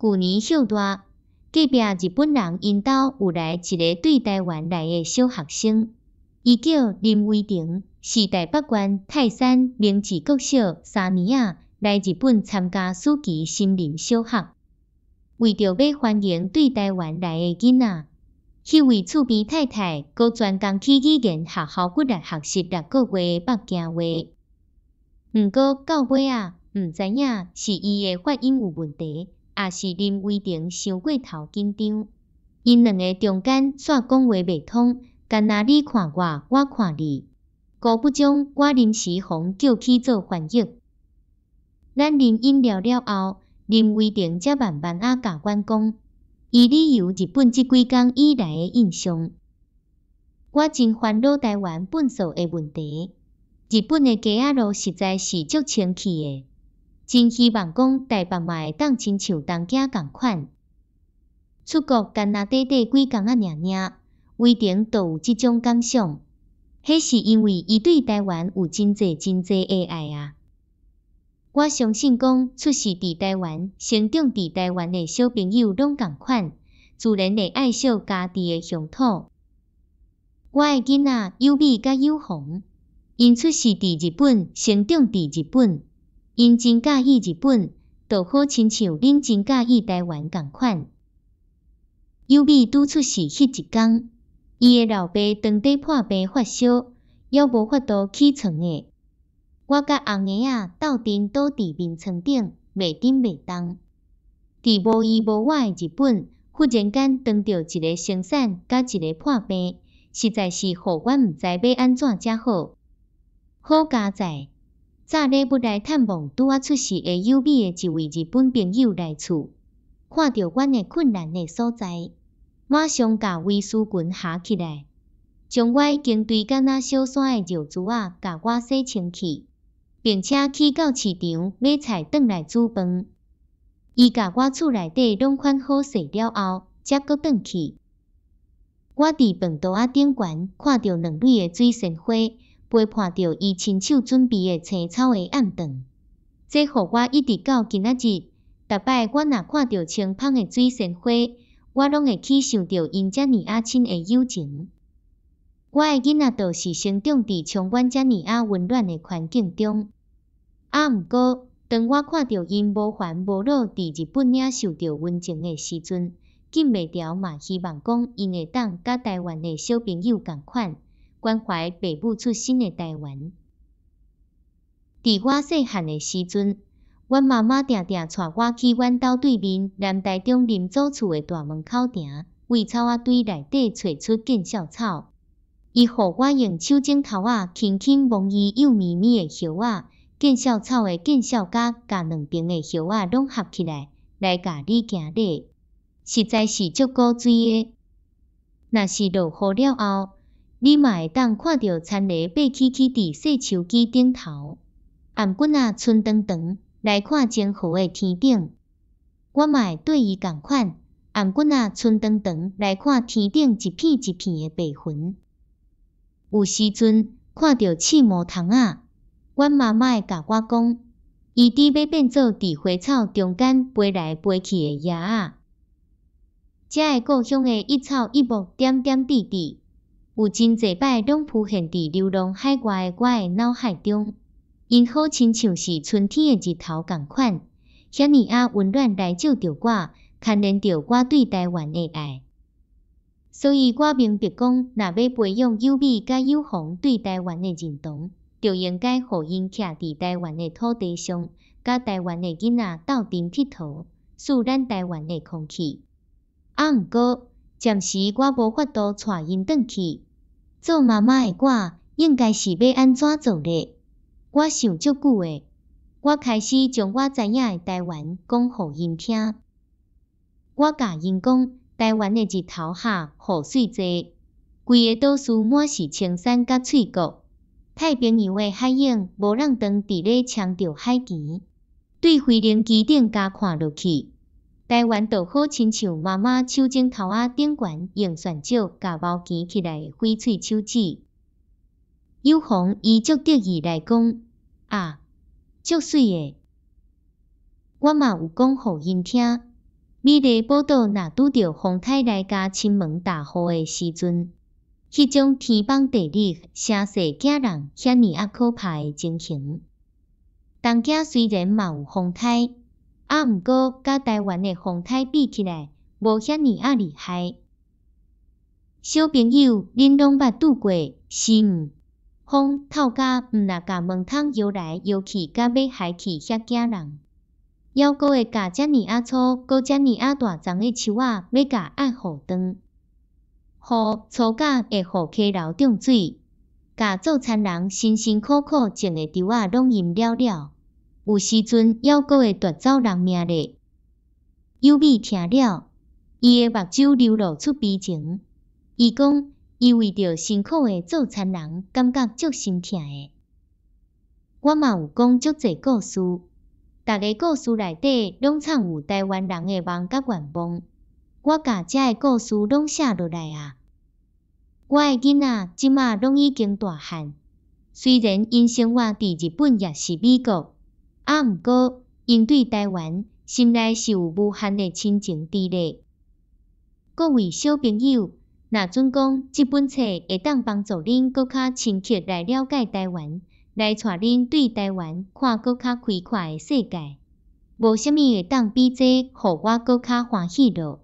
舊年歇熱，隔壁日本人𪜶兜有來一个對台灣來的小學生，伊叫林威霆，是台北縣泰山明治國小3年仔來日本參加暑期森林小學。為著欲歡迎對台灣來的囡仔，彼位厝邊太太閣專工去語言學校骨力學習6個月的北京話。毋過到尾仔，毋知影是伊的發音有問題，抑是林威霆傷過頭緊張，𪜶兩个中間煞講話袂通，干焦你看我，我看你。辜不將我臨時予叫去做翻譯。咱啉飲料了後，林威霆才慢慢仔共阮講，伊旅遊日本這幾工以來的印象。我真煩惱台灣糞埽的問題。日本的街仔路實在是足清氣的，真希望講台北嘛會當親像東京仝款。出國干焦短短幾工仔爾爾，威霆就有這種感想。彼是因為伊對台灣有真濟真濟的愛啊！我相信講，出世佇台灣、成長佇台灣的小朋友攏仝款，自然會愛惜家己的鄉土。我的囡仔有美佮有紅，𪜶出世佇日本，成長佇日本，𪜶真佮意日本，就好親像恁真佮意台灣仝款。有美拄出世彼一工，伊的老爸當佇破病發燒，猶無法度起床的。我佮紅嬰仔鬥陣倒佇眠床頂，袂振袂動。佇無伊無我的日本，忽然間當著一个生產佮一个破病，實在是予阮毋知欲按怎才好。好佳哉，早禮欲來探望拄仔出世的有美的一位日本朋友來厝，看著阮的困難的所在，馬上共圍絲裙合起來，將我已經堆甲若小山的尿珠仔共我洗清氣，並且去到市場買菜轉來煮飯。伊共我厝內底攏款好勢了後，才閣轉去。我佇飯桌仔頂懸看著兩蕊的水仙花，陪伴著伊親手準備的青草的暗頓，這予我一直到今仔日，逐擺我若看著青芳的水仙花，我攏會去想著𪜶遮爾仔親的友情。我的囡仔就是生長佇充滿遮爾仔溫暖的環境中，啊，毋過當我看著𪜶無煩無惱佇日本領受著溫情的時陣，禁袂牢嘛希望講𪜶會當佮台灣的小朋友仝款，關懷爸母出身的台灣。佇我細漢的時陣，阮媽媽定定帶我去阮兜對面南台中林祖厝的大門口埕，葦草仔堆內底揣出見笑草。伊予我用手指頭仔輕輕摸伊幼咪咪的葉仔，見笑草的見笑莢共兩爿的葉仔攏合起來，來共你行禮，實在是足古錐的。若是落雨了後，你嘛會當看著田螺爬起去佇細樹枝頂頭，頷頸仔伸長長來看晴和的天頂。我嘛會對伊仝款，頷頸仔伸長長來看天頂一片一片的白雲。有時陣看著刺毛蟲仔，阮媽媽會共我講，伊拄欲變做佇花草中間飛來飛去的蛾仔。遮个故鄉的一草一木點點滴滴，有真濟擺攏浮現佇流浪海外的我的腦海中，𪜶好親像是春天的日頭仝款，遐爾仔溫暖來照著我，牽連著我對台灣的愛。所以我明白講，若欲培養有美佮有紅對台灣的認同，就應該予𪜶徛佇台灣的土地上，佮台灣的囡仔鬥陣𨑨迌，吸咱台灣的空氣。啊，毋過暫時我無法度帶𪜶轉去。做媽媽的我，應該是欲按怎做咧？我想足久的，我開始將我知影的台灣講予𪜶聽。我共𪜶講，台灣的日頭下雨水濟，規个島嶼滿是青山佮翠谷，太平洋的海湧無人當佇咧衝著海墘，對飛行機頂共看落去，台灣就好親像媽媽手指頭仔頂懸用蒜石共包墘起來的翡翠手指。有紅伊足得意來講，啊，足媠的。我嘛有講予𪜶聽，美麗寶島若拄著風颱來共侵門踏戶的時陣，彼種天崩地裂、聲勢驚人、遐爾仔可怕的情形。東京雖然嘛有風颱，啊毋過佮台灣的風颱比起來，無遐爾仔厲害。小朋友，恁攏捌拄過，是毋？風透甲毋若共門窗搖來搖去，佮欲害去遐驚人。猶閣會共遮爾仔粗、閣遮爾仔大叢的樹仔欲共壓予斷。雨粗甲會予溪流漲水，共做田人辛辛苦苦種的稻仔攏淹了了。有時陣猶閣會奪走人命咧。優美聽了，伊的目睭流露出悲情。伊講，伊為著辛苦的做田人，感覺足心疼的。我嘛有講足濟故事，逐个故事內底攏藏有台灣人的夢佮願望。我共遮的故事攏寫落來啊。我的囡仔這馬攏已經大漢，雖然𪜶生活佇日本抑是美國，啊毋過𪜶對台灣心內是有無限的親情佇咧。各位小朋友，若準講這本冊會當幫助恁閣較深刻來了解台灣，來帶恁對台灣看閣較開闊的世界，無啥物會當比這予我閣較歡喜囉。